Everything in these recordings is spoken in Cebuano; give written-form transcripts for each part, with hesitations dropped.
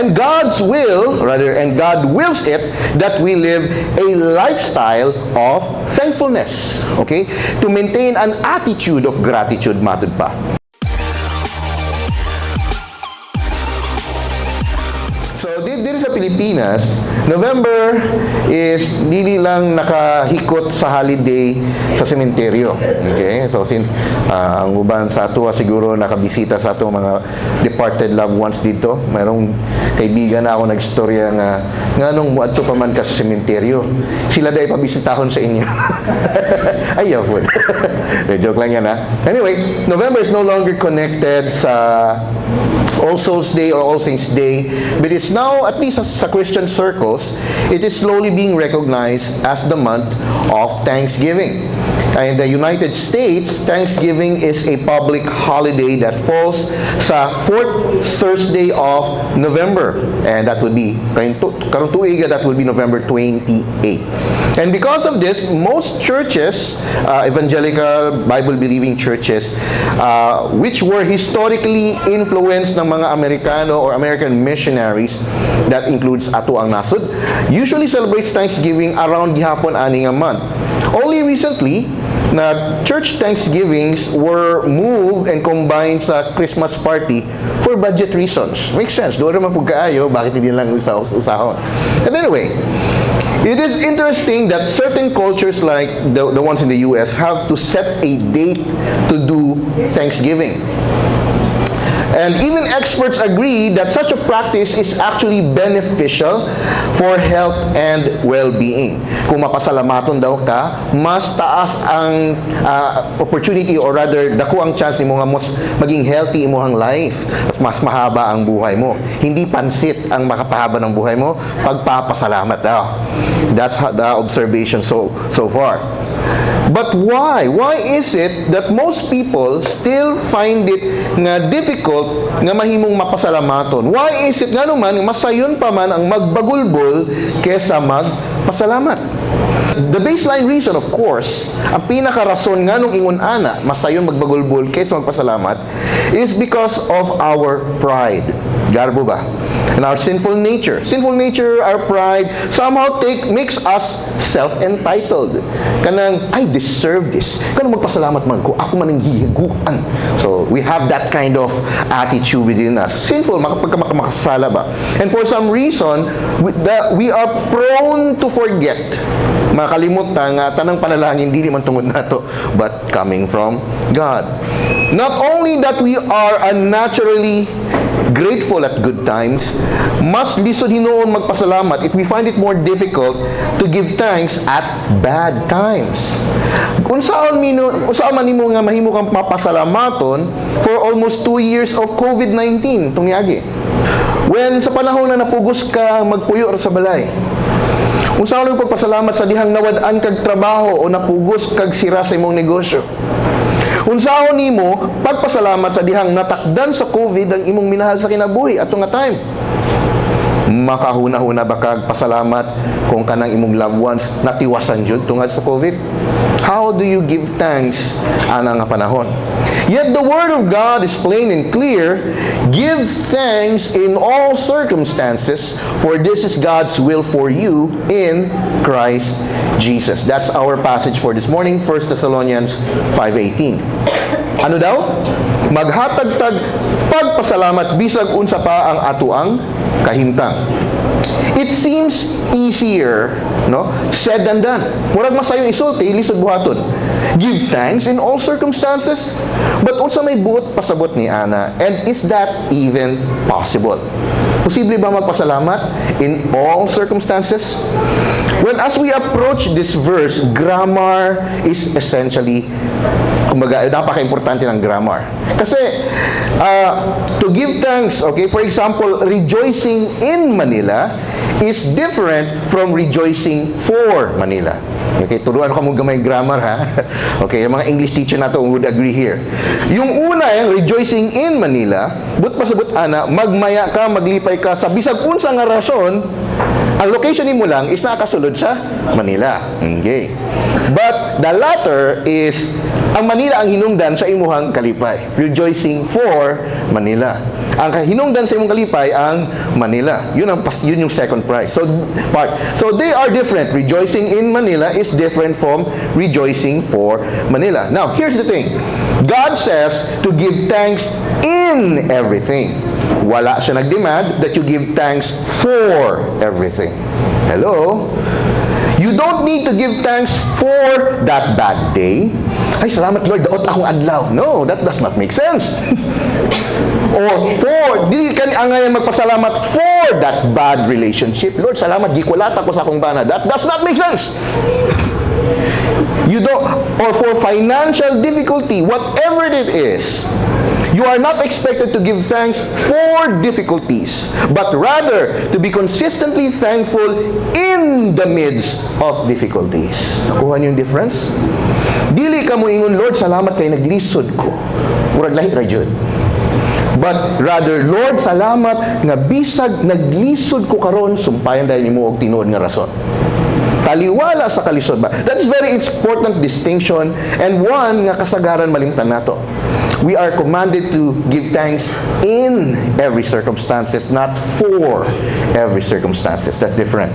And God's will, rather, and God wills it that we live a lifestyle of thankfulness. Okay? To maintain an attitude of gratitude, matud pa. So, diri sa Pilipinas, November is dili lang nakahikot sa holiday sa sementeryo. Okay? So, ang uban sa atoa siguro nakabisita sa atong mga departed loved ones dito. Mayroong kaibigan na ako nagstorya nga nganong muadto pa man ka sa sementeryo. Sila dahil pabisitahon sa inyo. Ayaw po. Joke lang yan ha. Anyway, November is no longer connected sa All Souls Day or All Saints Day, but it's now, at least sa Christian circles, it is slowly being recognized as the month of Thanksgiving. In the United States, Thanksgiving is a public holiday that falls sa fourth Thursday of November. And that would be, karong tuiga, that would be November 28. And because of this, most churches, evangelical, Bible-believing churches, which were historically influenced ng mga Amerikano or American missionaries, that includes ato ang nasod, usually celebrates Thanksgiving around gihapon ani nga month. Only recently, na church Thanksgivings were moved and combined sa Christmas party for budget reasons. Makes sense. Doon naman po kaayo, bakit hindi lang usahon? And anyway, it is interesting that certain cultures like the ones in the US have to set a date to do Thanksgiving. And even experts agree that such a practice is actually beneficial for health and well-being. Kung mapasalamaton daw ka, mas taas ang opportunity or rather dako ang chance nimo nga mas maging healthy imong life. Mas mahaba ang buhay mo. Hindi pansit ang makapahaba ng buhay mo, pagpapasalamat daw. That's the observation so far. But why? Why is it that most people still find it nga difficult nga mahimong mapasalamaton? Why is it nga naman masayon pa man ang magbagulbol kesa magpasalamat? The baseline reason, of course, ang pinakarason nga nung ingon ana, masayon magbagulbol kaysa magpasalamat, is because of our pride. Garbo ba? And our sinful nature. Sinful nature, our pride, somehow makes us self-entitled. Kanang, "I deserve this. Kanang magpasalamat man ko, ako man ang hihiguan." So, we have that kind of attitude within us. Sinful, makapagka makasala ba? And for some reason, we are prone to forget. Makalimot ta nga tanang panalangin dili man tungod nato but coming from God. Not only that we are unnaturally grateful at good times, mas lisod hinuon magpasalamat if we find it more difficult to give thanks at bad times. Kung saan mino, kung saan man nimo nga mahimo kang mapasalamaton for almost 2 years of COVID-19 tong niagi. When sa panahon na napugos ka magpuyo ra sa balay. Kung saan mo pagpasalamat sa dihang nawad-an kag trabaho o napugos kag sira sa imong negosyo. Unsaon nimo pagpasalamat sa dihang natakdan sa COVID ang imong minahal sa kinabuhi ato nga time? Makahuna-huna ba kag pasalamat kung kanang imong loved ones natiwasan jud tungod sa COVID? How do you give thanks ana nga panahon? Yet the word of God is plain and clear. "Give thanks in all circumstances, for this is God's will for you in Christ Jesus." That's our passage for this morning, 1 Thessalonians 5:18. Ano daw? Maghatag tag pagpasalamat bisag unsa pa ang atoang kahimtang. It seems easier, no, said than done. Murag masayo isulti, lisod buhaton. Give thanks in all circumstances. But unsa may buot pasabot ni ana? And is that even possible? Posible ba magpasalamat in all circumstances? Well, as we approach this verse, grammar is essentially, kumbaga, napaka-importante ng grammar. Kasi, to give thanks, okay, for example, rejoicing in Manila is different from rejoicing for Manila. Okay, turuan ko mo gamay grammar ha. Okay, yung mga English teacher nato would agree here. Yung una, yung rejoicing in Manila, buot pasabot ana, magmaya ka, maglipay ka sa bisag unsa nga rason, ang location nimo lang is nakasulod sa Manila. Okay. But the latter is ang Manila ang hinungdan sa imuhang kalipay. Rejoicing for Manila. Ang kahinungdan sa imong kalipay ang Manila. Yun yung second prize. So part. So they are different. Rejoicing in Manila is different from rejoicing for Manila. Now, here's the thing. God says to give thanks in everything. Wala siya nag-demand that you give thanks for everything. Hello? You don't need to give thanks for that bad day. "Ay, salamat, Lord, daot akong adlaw." No, that does not make sense. Or for, dili ka angay magpasalamat for that bad relationship. "Lord, salamat, gikulata ko sa akong bana." That does not make sense. You don't, or for financial difficulty, whatever it is, you are not expected to give thanks for difficulties, but rather to be consistently thankful in the midst of difficulties. Nakuha niyo yung difference? Dili ka mo ingon, "Lord, salamat kay naglisod ko." Murag lahi ra jud. But rather, "Lord, salamat nga bisag naglisod ko karon, sumpayan dayon nimo og tinuod nga rason." Taliwala sa kalisod ba? That's very important distinction and one nga kasagaran malimtan nato. We are commanded to give thanks in every circumstances, not for every circumstances. That's different.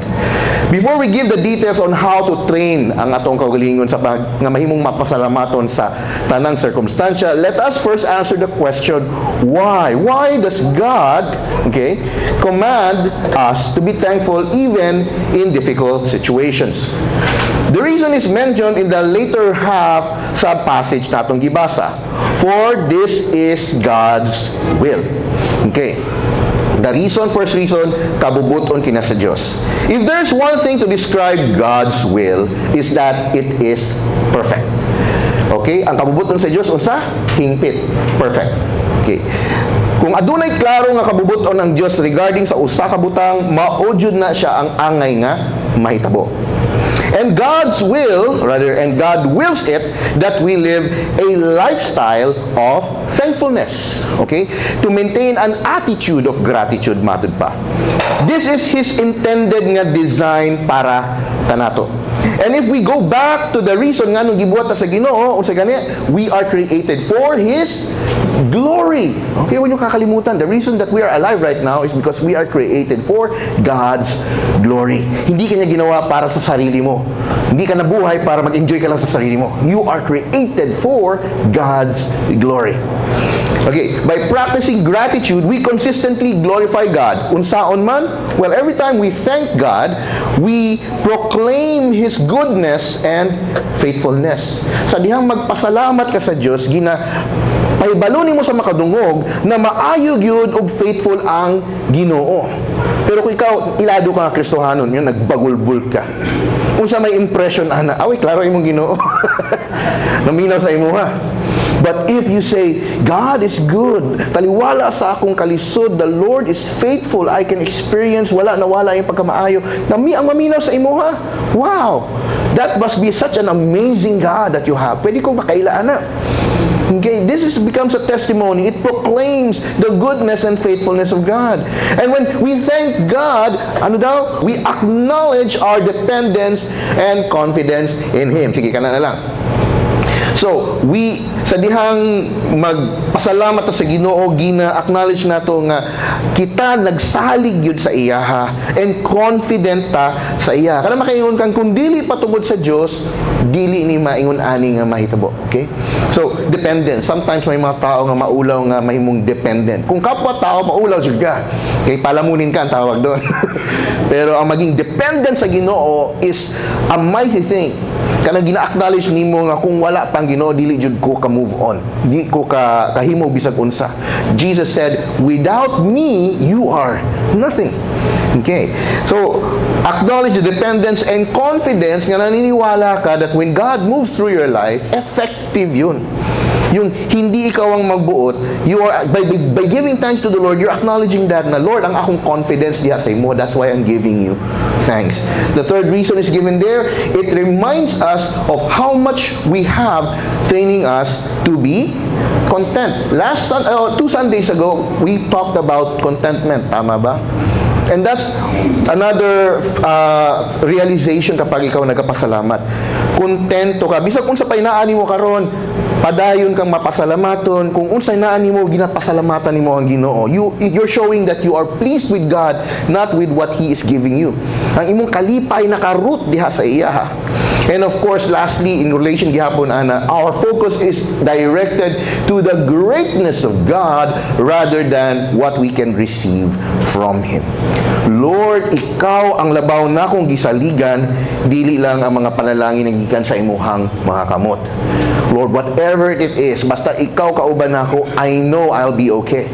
Before we give the details on how to train ang atong kaugalingon sa pag, nga mahimong mapasalamaton sa tanang circumstansya, let us first answer the question, why? Why does God, okay, command us to be thankful even in difficult situations? The reason is mentioned in the later half sa passage natong gibasa. For this is God's will. Okay. The reason, first reason, kabubuton kina sa Diyos. If there's one thing to describe God's will, is that it is perfect. Okay? Ang kabubuton sa Diyos, unsa? Hingpit. Perfect. Okay. Kung adunay klaro nga kabubuton ang Diyos regarding sa usa ka butang, mao jud na siya ang angay nga mahitabo. And God's will, rather, and God wills it that we live a lifestyle of thankfulness. Okay? To maintain an attitude of gratitude, matud pa. This is His intended nga design para kanato. And if we go back to the reason nga nung gibuhat ta sa Ginoo, unsa gani, we are created for His glory. Okay, huwag niyo kakalimutan. The reason that we are alive right now is because we are created for God's glory. Hindi ka niya ginawa para sa sarili mo. Hindi ka nabuhay para mag-enjoy ka lang sa sarili mo. You are created for God's glory. Okay, by practicing gratitude, we consistently glorify God. Unsaon man? Well, every time we thank God, we proclaim His goodness and faithfulness. Sa dihang magpasalamat ka sa Dios, gina pahibalo nimo sa makadungog na maayo gyud ug faithful ang Ginoo. Pero kung ikaw ilado ka nga Kristohanon, yun nagbagulbul ka. Unsa may impression ana? Away klaro imong Ginoo. Naminaw sa imuha. But if you say, "God is good, taliwala sa akong kalisod, the Lord is faithful, I can experience, wala na wala yung pagkamaayo," nami ang maminaw sa imuha. "Wow! That must be such an amazing God that you have. Pwede ko makailaan na." Okay, this is becomes a testimony. It proclaims the goodness and faithfulness of God. And when we thank God, ano daw? We acknowledge our dependence and confidence in Him. Sige, kana na lang. So, we sa dihang magpasalamat ta sa Ginoo, gina acknowledge nato nga kita nagsalig gyud sa iyaha and confident ta sa iya. Kana makaingon kang kung dili pa tungod sa Dios, dili ni maingon ani nga mahitabo. Okay? So, dependent. Sometimes may mga tao nga maulaw nga mahimong dependent. Kung kapwa tao, maulaw jud ka. Okay, palamunin ka ang tawag doon. Pero ang maging dependent sa Ginoo is a mighty thing. Kanang gina-acknowledge nimo nga kung wala pang Ginoo, dili jud ko ka move on. Di ko ka kahimo bisag unsa. Jesus said, "Without me, you are nothing." Okay. So, acknowledge the dependence and confidence nga naniniwala ka that when God moves through your life, effective yun. Yung hindi ikaw ang magbuot, you are by giving thanks to the Lord, you're acknowledging that na, "Lord, ang akong confidence diha sa imo, that's why I'm giving you thanks." The third reason is given there, it reminds us of how much we have, training us to be content. 2 Sundays ago, we talked about contentment, tama ba? And that's another realization kapag ikaw nagapasalamat. Kontento ka. Bisag unsa pay naa nimo karon, padayon kang mapasalamaton. Kung unsay naa nimo, ginapasalamatan nimo ang Ginoo. You're showing that you are pleased with God, not with what He is giving you. Ang imong kalipay naka-root diha sa iya. And of course, lastly, in relation gihapon ana, our focus is directed to the greatness of God rather than what we can receive from Him. Lord, ikaw ang labaw na akong gisaligan, dili lang ang mga panalangin nga gikan sa imuhang mga kamot. Lord, whatever it is, basta ikaw kauban nako, I know I'll be okay.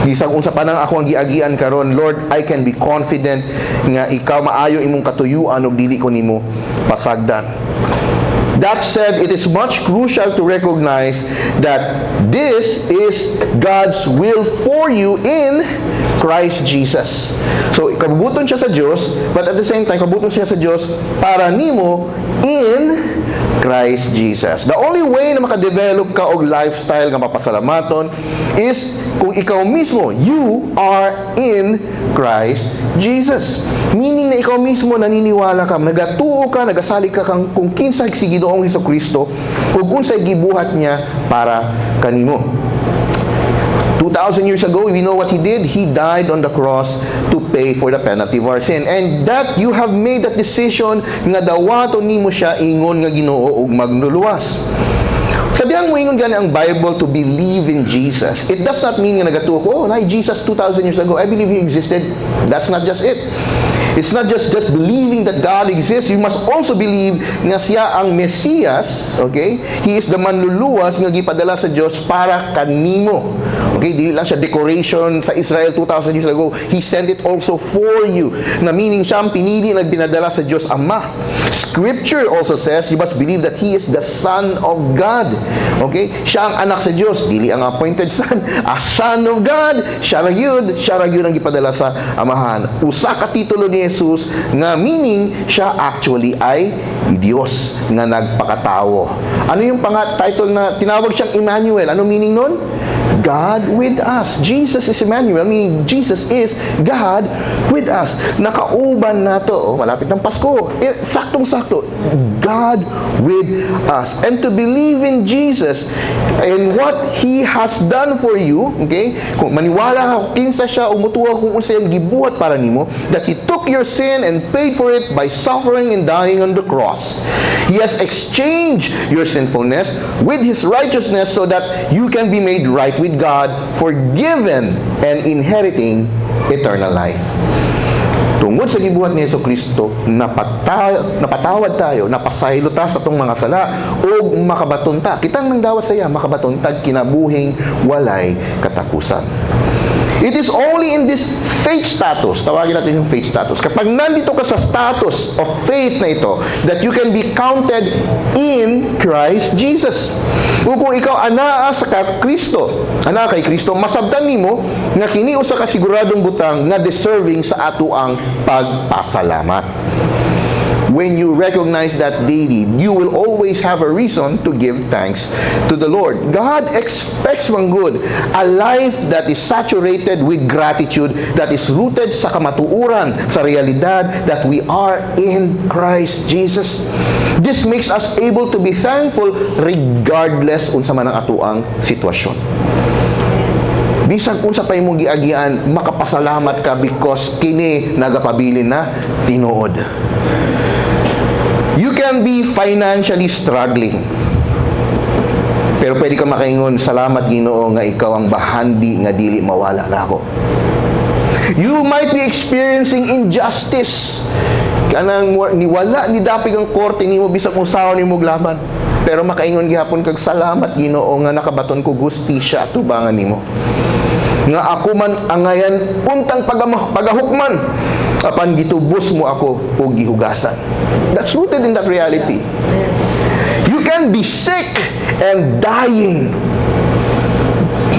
Bisag unsa pa nang ako ang giagian karon, Lord, I can be confident nga ikaw maayo imong katuyuan ug dili ko nimo pasagdan. That said, it is much crucial to recognize that this is God's will for you in Christ Jesus. So, kabubuton siya sa Diyos, but at the same time, kabubuton siya sa Diyos para nimo in Christ Jesus. The only way na makadevelop ka og lifestyle nga mapasalamaton is kung ikaw mismo, you are in Christ Jesus. Meaning na ikaw mismo naniniwala ka, nagatuo ka, nagasalig ka kang kung kinsa si Ginoong Hesus Kristo ug unsay gibuhat niya para kanimo. 2,000 years ago, we know what He did. He died on the cross to pay for the penalty of our sin. And that you have made that decision nga dawaton nimo siya ingon nga Ginoo ug magnuluwas. Sa dihang moingon gani ang Bible to believe in Jesus, it does not mean nga nagatuo ko, "Oh, na Jesus 2,000 years ago, I believe He existed." That's not just it. It's not just believing that God exists. You must also believe nga siya ang Mesiyas, okay? He is the manluluwas nga gipadala sa Dios para kanimo. Okay, dili lang siya decoration sa Israel 2,000 years ago. He sent it also for you. Na meaning siya ang pinili na binadala sa Dios Ama. Scripture also says you must believe that He is the Son of God. Okay? Siya ang anak sa Dios, dili ang appointed son, a Son of God. Siya ra gyud ang gipadala sa Amahan. Usa ka titulo ni Jesus nga meaning siya actually ay Diyos nga nagpakatawo. Ano yung pang title na tinawag siyang Emmanuel? Ano meaning nun? God with us. Jesus is Emmanuel, meaning Jesus is God with us. Nakauban nato. Oh, malapit ng Pasko. Eh, saktong-sakto. God with us. And to believe in Jesus and what He has done for you, okay? Kung maniwala ka kung kinsa siya, o mutuo kung unsa iyang gibuhat para nimo, that He took your sin and paid for it by suffering and dying on the cross. He has exchanged your sinfulness with His righteousness so that you can be made right with God, forgiven and inheriting eternal life. Tungod sa gibuhat ni Hesus Kristo, napatawad tayo, napasaylo ta sa atong mga sala, ug makabaton ta. Kitang nang dawat sa iya, makabaton tag kinabuhing walay katapusan. It is only in this faith status, tawagin natin yung faith status. Kapag nandito ka sa status of faith na ito, that you can be counted in Christ Jesus. Kung ikaw anaa sa ka Kristo, anaa kay Kristo, masabtan nimo nga kini usa ka siguradong butang nga deserving sa atoang pagpasalamat. When you recognize that daily, you will always have a reason to give thanks to the Lord. God expects man good, a life that is saturated with gratitude, that is rooted sa kamatuuran, sa realidad that we are in Christ Jesus. This makes us able to be thankful regardless unsa man ang atoang sitwasyon. Bisan unsa pa imong giagian, makapasalamat ka because kini nagapabilin na tinuod. You can be financially struggling. Pero pwede ka makaingon, "Salamat Ginoo nga ikaw ang bahandi nga dili mawala na ako." You might be experiencing injustice. Kanang niwala ni dapig ang korte nimo bisag unsaon nimo laban. Pero makaingon gihapon kag, "Salamat Ginoo nga nakabaton ko hustisya atubangan nimo. Nga ako man angayan untang pagahukman apan gitubos mo ako og gihugasan." That's rooted in that reality. You can be sick and dying.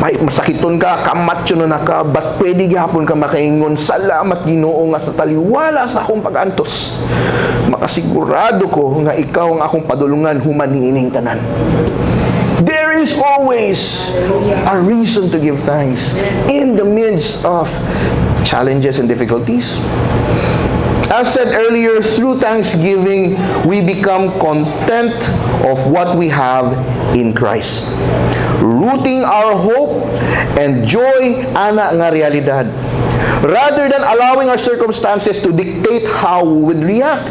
May masakiton ka, kamatyo na ka, but pwede gihapon ka makaingon, "Salamat Ginoo nga sa taliwala sa akong pag-antos. Makasigurado ko nga ikaw ang akong padulungan human niining tanan." There is always a reason to give thanks in the midst of Challenges and difficulties. As said earlier, through thanksgiving, we become content of what we have in Christ, rooting our hope and joy ana nga realidad, rather than allowing our circumstances to dictate how we would react.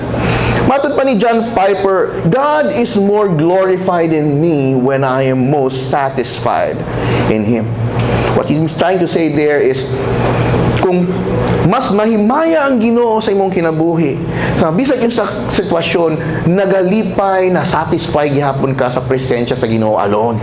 Matod pa ni John Piper, "God is more glorified in me when I am most satisfied in Him." What he's trying to say there is, kung mas mahimaya ang Ginoo sa imong kinabuhi, sa bisag sa sitwasyon, nagalipay na satisfied gihapon ka sa presensya sa Ginoo alone.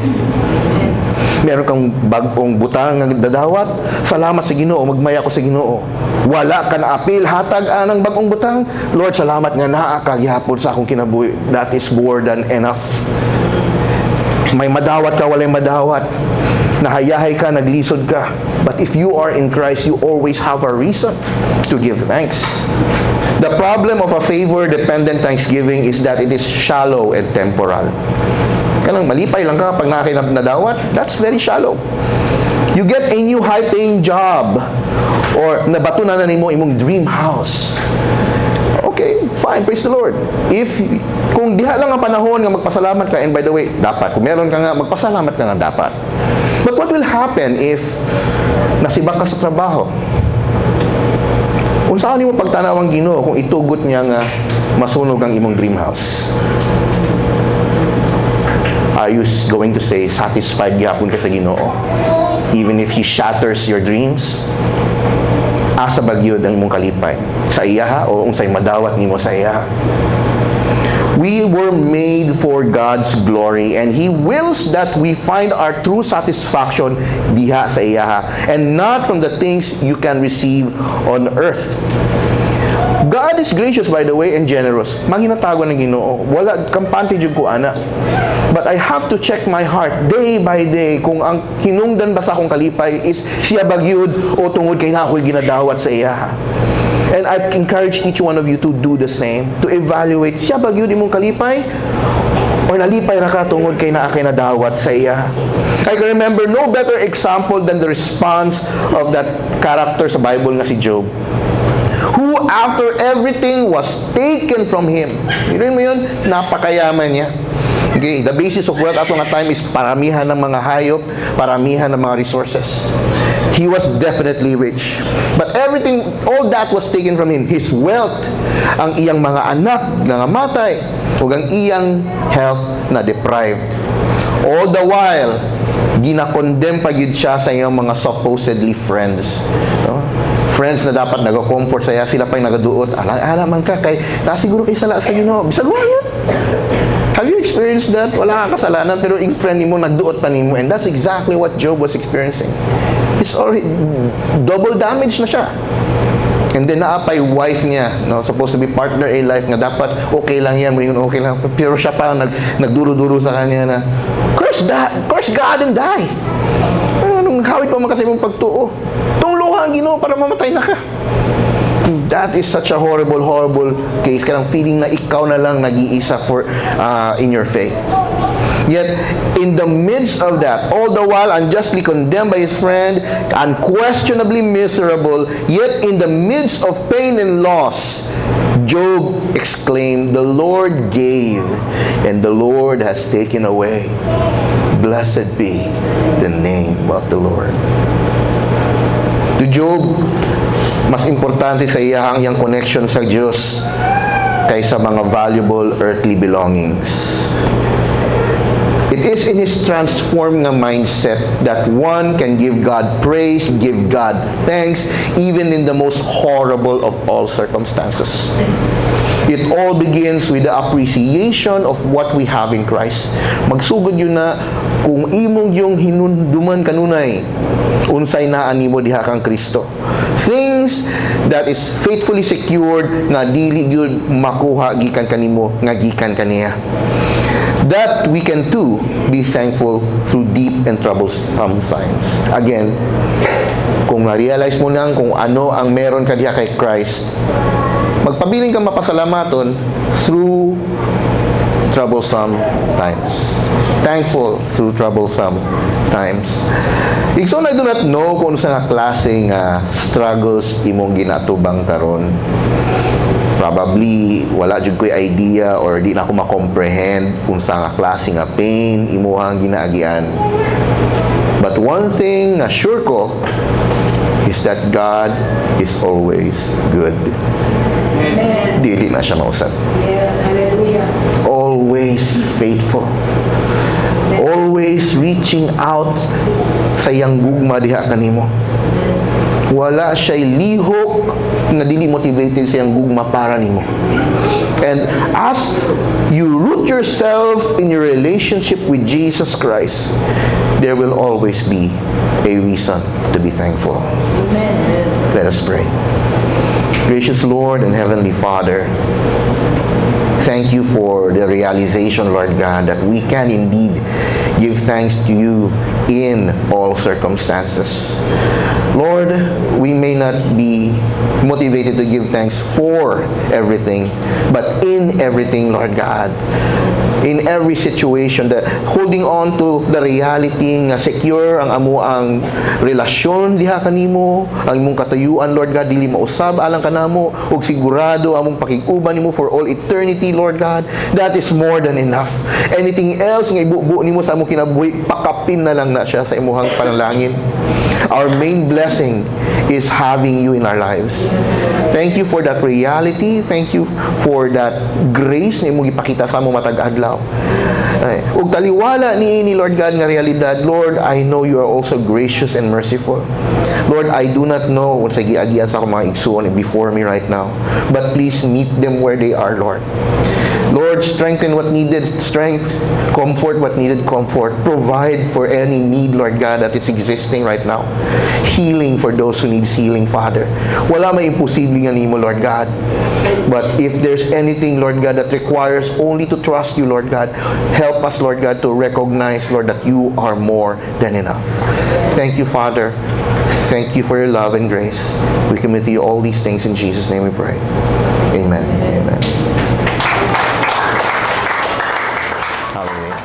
Meron kang bag-ong butang nga dadawat, salamat sa Ginoo, magmaya ko sa Ginoo. Wala ka na apil hatag anang bag-ong butang, Lord, salamat nga naa ka gihapon sa akong kinabuhi. That is more than enough. May madawat ka, walay madawat. Nahayahay ka, naglisod ka. But if you are in Christ, you always have a reason to give thanks. The problem of a favor-dependent thanksgiving is that it is shallow and temporal. Kanang malipay lang ka pag naa kay nadawat, that's very shallow. You get a new high-paying job or nabato na nimo imong dream house. Okay, fine, praise the Lord. If kung diha lang ang panahon nga magpasalamat ka, and by the way, dapat, kung meron ka nga, magpasalamat ka nga dapat. But what will happen if nasibak ka sa trabaho? Unsaon nimo pagtanaw ang Ginoo kung itugot niya nga masunog ang imong dream house? Are you going to say satisfied gyapon ka sa Ginoo, even if He shatters your dreams? Asa ba gyud ang imong kalipay? Sa iyaha o unsay madawat nimo sa iyaha? We were made for God's glory, and He wills that we find our true satisfaction diha sa iyaha and not from the things you can receive on earth. God is gracious, by the way, and generous. Manghinatagon ang Ginoo. Wala kampante jud ko ana. But I have to check my heart day by day kung ang hinungdan ba sa akong kalipay is siya ba gyud o tungod kay naa ako'y ginadawat sa iya. And I encourage each one of you to do the same, to evaluate siya ba gyud imong kalipay or nalipay ra ka tungod kay naa kay nadawat sa iya. I can remember no better example than the response of that character sa Bible nga si Job, who after everything was taken from him. Biruin mo yun, napakayaman niya. Okay, the basis of wealth ato nga time is paramihan ng mga hayop, paramihan ng mga resources. He was definitely rich. But everything, all that was taken from him. His wealth, ang iyang mga anak na namatay, ug ang iyang health na deprived. All the while, gina-condemn pa gyud siya sa iyang mga supposedly friends. No? Friends na dapat nag-comfort sa iya, sila pa yung nagaduot. Ala, ala man ka, kay, nasiguro kay sala sa Ginoo. Bisag wa yun. Have you experienced that? Wala ka kasalanan, pero yung friend nimo nagduot pa nimo. And that's exactly what Job was experiencing. It's already double damage na siya. And then naa pay wife niya, no, supposed to be partner in life nga dapat okay lang yan, moingon okay lang. Pero siya pa nagduro-duro sa kanya na curse that, curse God and die. Pero anong hawit pa man kasi imong pagtuo? Tungloha ang Ginoo para mamatay na ka. That is such a horrible, horrible case. Kanang feeling na ikaw na lang nag-iisa for in your faith. Yet, in the midst of that, all the while unjustly condemned by his friend, unquestionably miserable, yet in the midst of pain and loss, Job exclaimed, "The Lord gave, and the Lord has taken away. Blessed be the name of the Lord." To Job, mas importante sa iya ang iyang connection sa Diyos kaysa mga valuable earthly belongings. It is in his transformed nga mindset that one can give God praise, give God thanks, even in the most horrible of all circumstances. It all begins with the appreciation of what we have in Christ. Magsugod gyud na kung imong yung hinumduman kanunay, unsay naa nimo diha kang Kristo. Things that is faithfully secured nga dili gyud makuha gikan kanimo nga gikan kaniya. That we can too be thankful through deep and troublesome times. Again, kung na-realize mo nang kung ano ang meron ka diha kay Christ, magpabilin kang mapasalamaton through troublesome times. Thankful through troublesome times. Igsoon, I do not know kung unsa nga klase nga struggles imong ginatubang karon. Probably wala jud ko'y idea or di na ako ma-comprehend kung unsa nga klase nga pain imuhang ginaagian. But one thing nga sure ko is that God is always good. Amen. Dili na siya mausab. Yes, hallelujah. Always faithful. Always reaching out sa iyang gugma diha kanimo. Wala siya'y lihok nga dili motivated sa iyang gugma para nimo. And as you root yourself in your relationship with Jesus Christ, there will always be a reason to be thankful. Amen. Let us pray. Gracious Lord and Heavenly Father, thank you for the realization, Lord God, that we can indeed give thanks to you in all circumstances. Lord, we may not be motivated to give thanks for everything, but in everything, Lord God, in every situation, that holding on to the reality nga secure ang amoang relasyon diha kanimo, ang imong katuyuan, Lord God, dili mausab alang kanamo, ug sigurado among pakig-uban nimo for all eternity, Lord God. That is more than enough. Anything else nga ibubo nimo sa among kinabuhi, pakapin na lang na siya sa imuhang panalangin. Our main blessing is having you in our lives. Thank you for that reality. Thank you for that grace na imong gipakita sa amo matag adlaw. Ay, ug taliwala ni Lord God nga realidad, Lord, I know you are also gracious and merciful. Lord, I do not know unsa giagian sa akong mga igsuon before me right now. But please meet them where they are, Lord. Lord, strengthen what needed strength, comfort what needed comfort, provide for any need, Lord God, that is existing right now. Healing for those who need healing, Father. Wala may imposible nga nimo, Lord God. But if there's anything, Lord God, that requires only to trust you, Lord God, help us, Lord God, to recognize, Lord, that you are more than enough. Thank you, Father. Thank you for your love and grace. We commit to you all these things. In Jesus' name we pray. Amen. Amen. Hallelujah.